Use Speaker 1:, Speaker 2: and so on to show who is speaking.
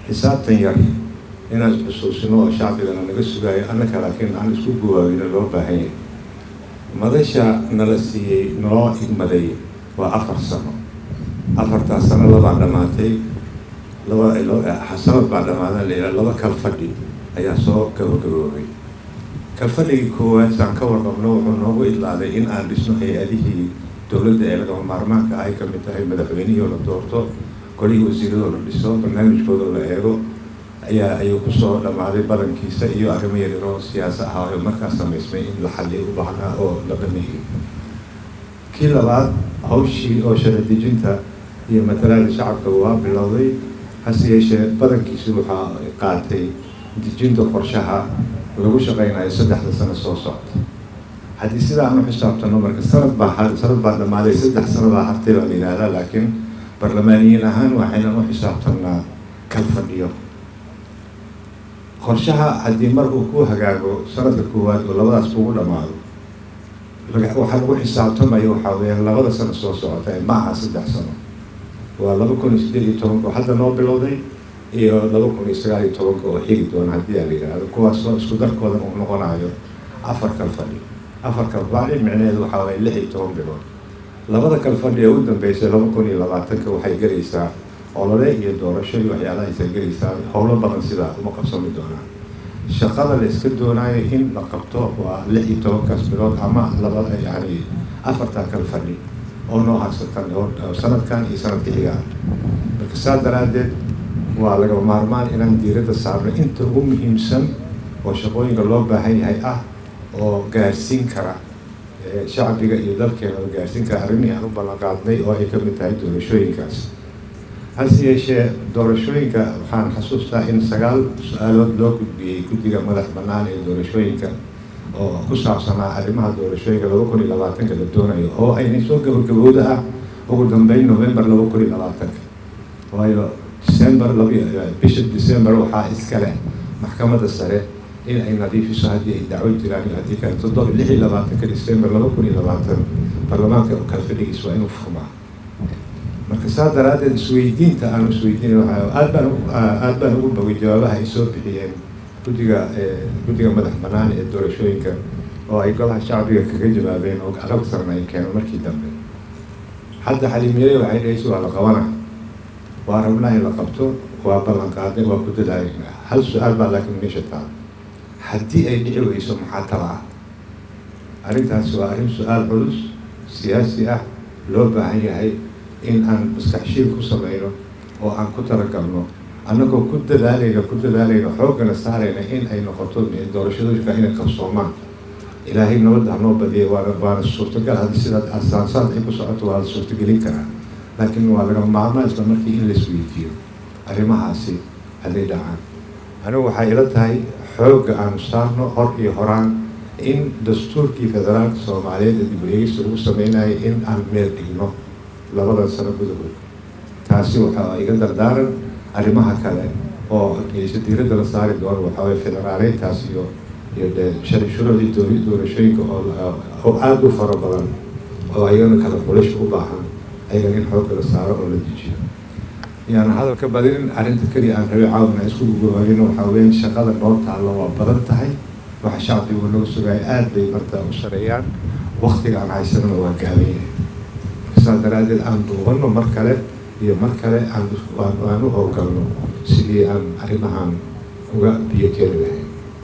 Speaker 1: Xisaabtan yar inaan isxusuusino oo shacbigana naga sugaayo annaka, laakiin aan isku guwaawina loo baahan yahay. Madasha nala siiyey, naloo igmaday, waa 4 sano. 4taas sano labaa dhammaatay, laba sanad baa dhamaadan la yidhaha. Laba kal fadhi ayaa soo gabagaboobay. Kalfadhigii koowaad, saan ka warqabno, wuxuu noogu idlaaday in aan dhisno hay-adihii dowladda ee lagama maarmaanka ay ka mid tahay madaxweynihii oo la doorto, golihii wasiiradoo la dhiso, barnaamijkooda la eego ayuu kusoo dhammaaday badankiisa, iyo arrimo yaryaroo siyaasa ahaa oo markaas samaysmay in la xalliyo u baahnaa oo la dhameeyey. Kii labaad, hawshii oo sharci dejinta iyo matalaada shacabka waa bilowday, hase yeeshee badankiisi waxaa qaatay dejinta qorshaha lagu shaqeynayo 3da sano soo socota. Haddii sidaa aan u xisaabtano, marka sanad baa dhammaaday, 3 sano baa hartay baa la yidhaahdaa, laakiin barlamaaniyiin ahaan waxaynan u xisaabtanaa kal fadhiyo. Qorshaha haddii mar uu ku hagaago sanadka koowaad oo labadaas kugu dhammaado, waxaa lagu xisaabtamayo waxaa weeyaan 2da sano soo socota, ma aha 3 sano. Waa 2018ka oo hadda noo bilowday iyo 2019ka oo xigi doona haddii aa la yidhaahdo, kuwaasoo isku darkoodan uu noqonayo afar kal fadhi. Afar kal fadhi micnaheedu waxaa waye 16 bilood. Labada kal fadhi ee u dambeysay 2020ka waxay gelaysaa olole iyo doorasho iyo waxyaalahaasay gelaysaa. Howlo badan sidaa uma qabsami doonaan. Shaqada la iska doonaayo in la qabto waa 16kaas bilood ama laba, yani afartaa kal fadhi oo noo harsatan oo sanadkan iyo sanadka xiga ah. Marka saa daraaddeed waa lagama maarmaan inaan diiradda saarno inta ugu muhiimsan oo shaqooyinka loo baahan yahay ah oo gaarsiin kara shacbiga iyo dalkeenaba gaarsiin kara arrimihii aan u ballan qaadnay oo ay ka mid tahay doorashooyinkaas. Hase yeeshee doorashooyinka waxaan xasuustaa in sagaal su-aalood loo gudbiyey guddiga madax bannaan ee doorashooyinka oo ku saabsanaa arrimaha doorashooyinka 2020ka la doonayo oo aynay soo gabagabooda ah ugu dambeyn November 2020ka, waayo December, bisha December waxaa iska leh maxkamadda sare in ay nadiifiso haddii ay dacwo jiraan iyo haddii kale. 26ka December 2020 baarlamaanka kalfadhigiis waa inuu furmaa. Marka saa daraaddeed isweydiinta aanu isweydiinay waxaa aad baan ugu bogay jawaabaha ay soo bixiyeen guddiga madax bannaan ee doorashooyinka oo ay golaha shacbiga kaga jawaabeen oo aqalka sarena ay keeno markii dambe. Hadda Xaliimiyare waxay dhahaysa waa la qabana, waa rabnaa in la qabto, waa ballan qaaday, waa ku dadaalaynaa. Hal su-aal baa laakiin meesha taal: haddii ay dhici weyso, maxaa tala ah? Arrintaasi waa arrin su-aal culus siyaasi ah, loo baahan yahay in aan maskaxshiil ku sameyno oo aan ku talagalno, annagoo ku dadaalayno, xooggana saarayna in ay noqoto doorashadooyinka inay qabsoomaan. Ilaahay nabadda hanoo badiyay. Waana suurtagal haddii sidaa asaansaad ay ku socoto, waa la suurtagelin karaa, laakiin waa laga maarmaan isla markii in la isweydiiyo arrimahaasi hadday dhacaan. Anigu waxay ila tahay xoogga aanu saarno hor iyo horaan in dastuurkii federaalka Soomaaliyeed ee dib u eegista lagu sameynayay in aan meel dhigno 2dan sano gudahood. Taasi waxaa iga dardaaran. Arrimaha kale oo adkeysa diiradda la saari doono waxaa waye federaaleyntaas iyo de shuruucdii doorashooyinka oo aada u fara badan oo ayagana kala xulasha u baahan, ayagana in xoogga la saaro oo la dejiyo. Yaan hadalka badinin. Arrinta keliya aan rabay caawina isku gugoobino waxaa weeyaan shaqada noo taallo waa badan tahay. Waxa shacbigu naga sugaya aada bay martaa u sareeyaan, waktiga aan haysanana waa gaaban yahay. Marka saas daraaddeed aan duubanno mar kale iyo mar kale, aan u howlgalno sidii aan arrimahan uga biyo keeni lahayn.